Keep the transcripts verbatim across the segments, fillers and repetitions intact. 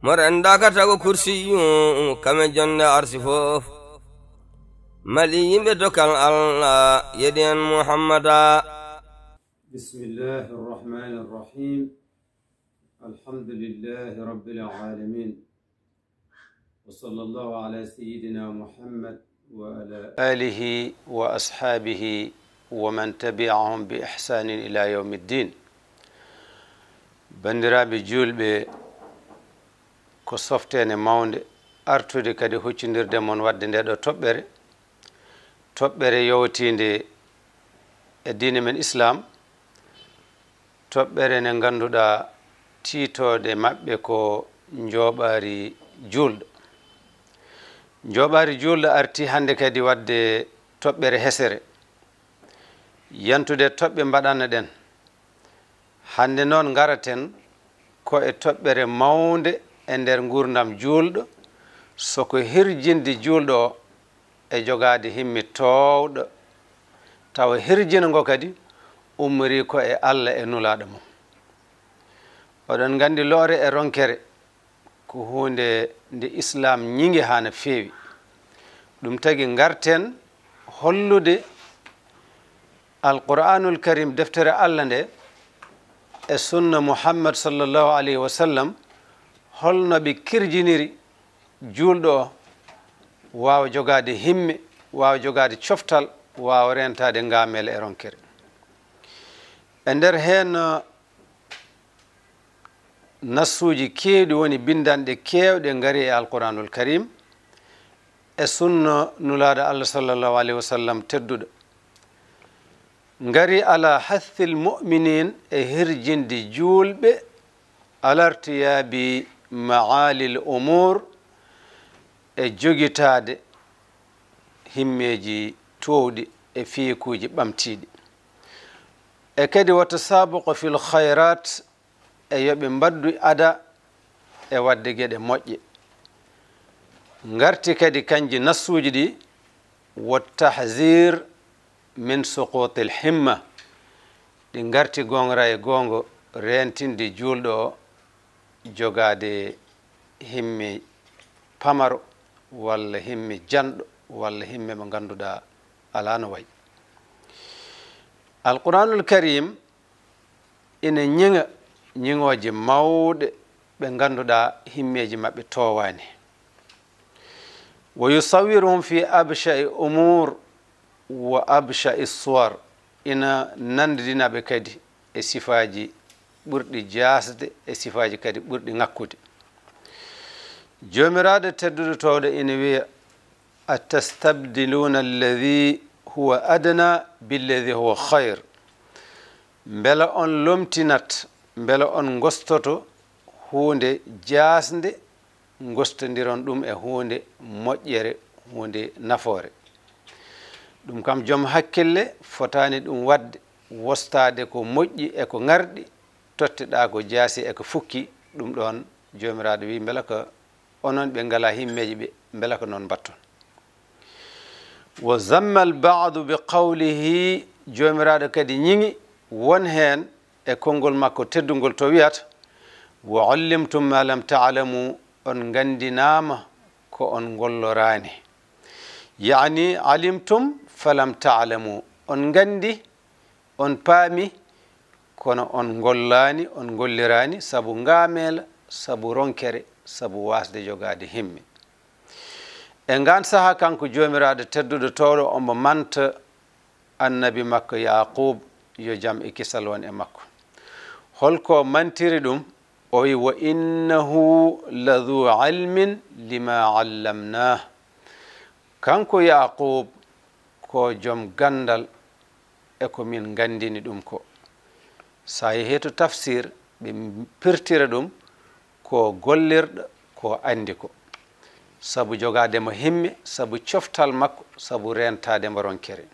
Mo rendaaka tago kursiyu, kame jonde arsi fof. Mali yimɓe dokkal Allah, yeɗi en Muhammada. بسم الله الرحمن الرحيم. الحمد لله رب العالمين. وصلى الله على سيدنا محمد وعلى آله وأصحابه ومن تبعهم بإحسان إلى يوم الدين. Banndiraaɓe juulɓe, ko softeende mawnde artude kadi huccindirde mon waɗde nde ɗo toɓɓere, toɓɓere yowtiinde e diine men Islaam, toɓɓere nde ngannduɗaa tiitoode maɓɓe ko njooɓaari juulɗo. Njooɓaari juulɗo arti hannde kadi waɗde toɓɓere hesere, yantude toɓɓe mbaɗanno ɗen. Hannde noon ngaraten ko e toɓɓere mawnde e nder nguurndam juulɗo, so ko hirjinde juulɗo o e jogaade himmi toowɗo, tawa hirjino ngo kadi ummorii ko e Allah e Nulaaɗo mum. Oɗon nganndi loore e ronkere ko huunde nde Islaam ñiŋi haa no feewi. Ɗum tagi ngarten hollude Alqur'aanul Kariim, deftere Allah nde, e sunna Muhammad sallallahu alayhi wa sallam, holno ɓe kirjiniri juulɗo o waawa jogaade himme, waawa jogaade coftal, waawa reentaade ngaameel e ronkere. E nder heen, nassuuji keewɗi woni binndanɗe keewɗe ngari e Alqur'aanul Kariim e sunna Nulaaɗo Allah sallallahu alayhi wa sallam tedduɗo. Ngari ala hathil mu'minin e hirjinde juulɓe alartiyaabi ma'aalil umuur e jogitaade himmeeji toowɗi e fiyekuuji ɓamtiiɗi. E kadi wa tasaabuqu fil khayraat e yo ɓe mbaɗdu ada e waɗde geɗe moƴƴe. Ngarti kadi kanji nassuuji ɗi, wa tahzir min suqutil himma, ɗi ngarti goonga e goonga reentinde juulɗo o jogaade himme pamaro walla himme janɗo walla himme mo ngannduɗaa alaa no wayi. Alqur'aanul Kariim ina ñiŋa ñiŋooje mawɗe ɓe ngannduɗaa himmeeji maɓɓe toowaani. Wa yusawwiruhum fi absha'i umuur wa absha'i suwar, ina nanndidina ɓe kadi e sifaaji ɓurɗi jaasde e sifaaji kadi ɓurɗi ŋakkude. Joomiraaɗo tedduɗo toowɗo ina wiya, atastabdiluuna alladhi huwa adna billadhi huwa khayr. Mbela on lomtinat, mbela on ngostoto huunde jaasnde, ngostondiron ɗum e huunde moƴƴere, huunde nafoore? Ɗum kam, joom hakkille fotaani ɗum waɗde, wostaade ko moƴƴi e ko ŋarɗi, totteɗaa ko jaasi e ko fukki. Ɗum ɗoon, Joomiraaɗo wi, mbela ko onon ɓe ngalaa himmeeji ɓe, mbela ko noon mbatton? Wa zamma al ba'du bi qawlihi, Joomiraaɗo kadi ñiŋi won heen e konngol makko teddungol to wiyata, wa ullimtum ma lam ta'lamu, on nganndinaama ko on ngolloraani. Ya'ni alimtum falam ta'lamu, on nganndi, on paami, kono on ngollaani, on ngolliraani, sabu ngaameela, sabu ronkere, sabu waasde jogaade himme. E ngaan sahaa, kanko Joomiraaɗo tedduɗo toowɗo, omo manta annabi makko Yaaquub, yo jam e kisal won e makko. Holko mantiri ɗum? O wi, wa innahu la dhu ilmin lima allamnaah. Kanko Yaaquub ko joom ganndal e ko min nganndini ɗum ko. So a yehii to tafsir, ɓe pirtira ɗum ko gollirɗo, ko anndi ko. Sabu jogaade mo himme, sabu coftal makko, sabu reentaade mo ronkere.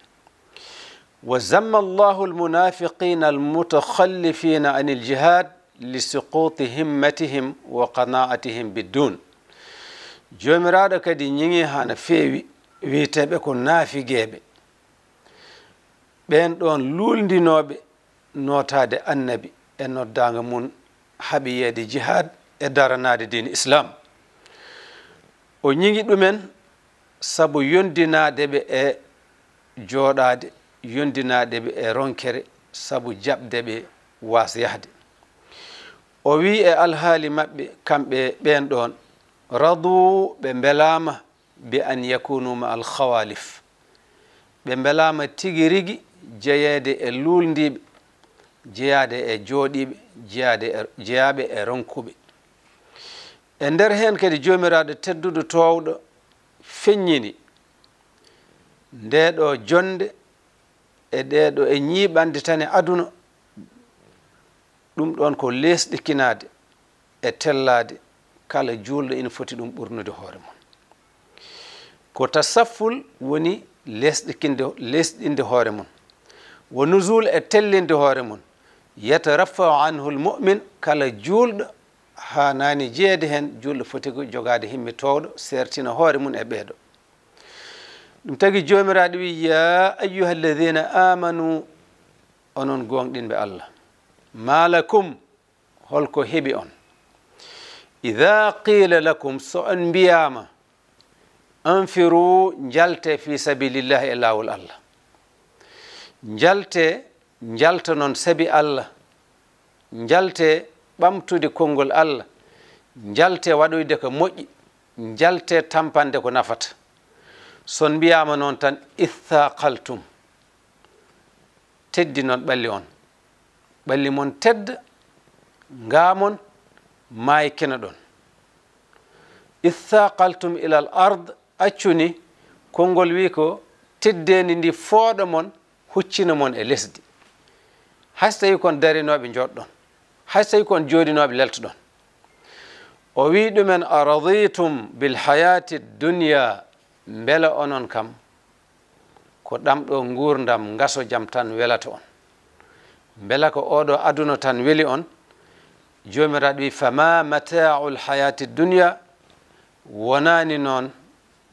Wa zamma Allahu al-munafiqina al-mutakhallifina anil jihad li suquti himmatihim wa qana'atihim bid-dun. Joomiraaɗo kadi ñiŋi haa no feewi wiyeteeɓe ko naafigeeɓe. Ɓeen ɗoon luulndinooɓe nootaade Annabi e noddaango mum haɓiyeede jihaad, e daranaade diine Islaam. O ñiŋi ɗumen sabu yondinaade ɓe e jooɗaade, yondinaade ɓe e ronkere, sabu jaɓde ɓe waas yahde. O wiyi e alhaali maɓɓe, kamɓe ɓeen ɗoon, "Radu", ɓe mbelaama, "bi an yakunu ma al khawalif." Ɓe mbelaama tigi rigi jeyeede e luulndiiɓe, jeyaade e jooɗiiɓe, jeyaade e, jeyaaɓe e ronkuɓe. E nder heen kadi, Joomiraaɗo tedduɗo toowɗo feññini ndee ɗoo jonnde e ɗee ɗoo e ñiiɓande tan e aduna, ɗum ɗoon ko leesɗikinaade e tellaade, kala juulɗo ina foti ɗum ɓurnude hoore mum. Ko tasafful woni leesɗikinde, leesɗinde hoore mum, wo nuzul e tellinde hoore mum. Yatarafau anhu l mu'min, kala juulɗo haanaani jeyeede heen, juulɗo foti ko jogaade himme toowɗo, seertina hoore mum e ɓeeɗo. Ɗum tagi Joomiraaɗo wi, "Ya ayyuha alladina amanu", onon gooŋɗinɓe Allah, "ma lakum", holko heɓi on? "Ida qila lakum", so on mbiyaama, "anfiru", njalte, "fi sabilillahi", e laawol Allah. Njalte, njaltonon sabi Allah. Njalte ɓamtude konngol Allah. Njalte waɗoyde ko moƴƴi. Njalte tampande ko nafata. So on mbiyaama noon tan, "ithaqaltum", teddi noon ɓalli on. Ɓalli mon tedda, ngaa mon, maaykino ɗon. "Ithaqaltum ila al ard", accu ni, konngol wi ko teddeendi ndi fooɗa mon, huccina mon e lesdi. Hay so tawi kon darinooɓe njooɗɗon, hay so tawi kon jooɗinooɓe leltoɗon. O wi ɗumen, "Araditum bil hayati dunya", mbela onon kam ko ɗam ɗo nguurndam ngaso jam tan welata on? Mbela ko oɗo aduna tan weli on? Joomiraaɗo wi, "Fama mata'ul hayati dunya", wonaani noon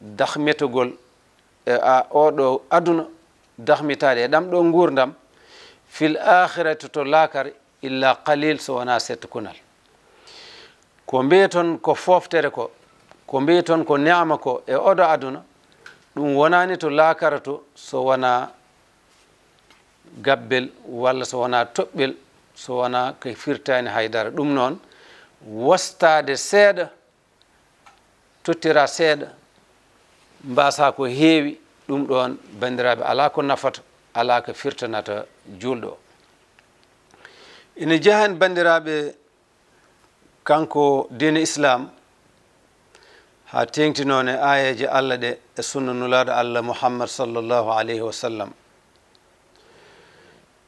dahmetugol e a, oɗo aduna, dahmitaade e ɗam ɗo nguurndam, "fil akhirati", to laakara, "illa qalil", so wonaa seeɗa kunal. Ko mbiyeton ko fooftere ko, ko mbiyeton ko neema ko e oɗo aduna, ɗum wonaani to laakara to, so wonaa gabbel walla so wonaa toɓɓel, so wonaa ko firtaani hay dara. Ɗum noon, wostaade seeɗa, tottira seeɗa, mbaasa ko heewi, ɗum ɗoon, banndiraaɓe, alaa ko nafata, alaa ko firtanata juulɗo o. Ina jeyaa heen, banndiraaɓe, kanko diine Islaam, haa teeŋti noon e aayeeje Allah ɗe e sunna Nulaaɗo Allah Muhammad sallallahu alayhi wa sallam,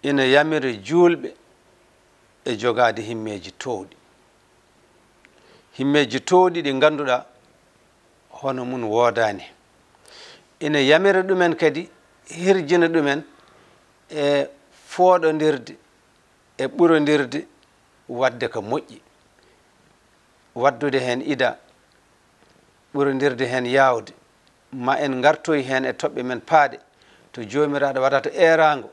ina yamira juulɓe e jogaade himmeeji toowɗi. Himmeeji toowɗi ɗi ngannduɗaa hono mum woodaani. Ina yamira ɗumen kadi, hirjina ɗumen e fooɗondirde, e ɓurondirde waɗde ko moƴƴi, waɗdude heen ida, ɓurondirde heen yaawde, ma en ngartoy heen e toɓɓe men paaɗe, to Joomiraaɗo waɗata eeraango,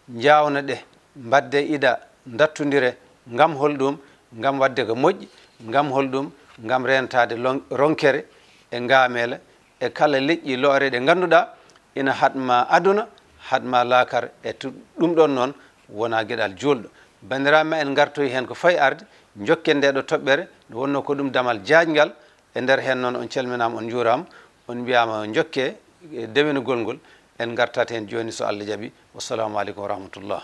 njaawna ɗe, mbaɗde ida, ndattondire, ngam holɗum? Ngam waɗde ko moƴƴi, ngam holɗum? Ngam reentaade lon-, ronkere e ngaameela e kala leƴƴi lo'ere ɗe ngannduɗaa ina haɗma aduna, haɗma laakara, e tu-, ɗum ɗoon noon wonaa geɗal juulɗo. Banndiraaɓe, ma en ngartoy heen ko fayi arde, njokken ndee ɗo toɓɓere, nde wonnoo ko ɗum damal jaajngal. E nder heen noon, on calminaama, on njuuraama, on mbiyaama njokke, e, dewinugol ngol, en ngartat heen jooni so Allah jaɓi. Wassalaamu aleykum wa rahmatullah.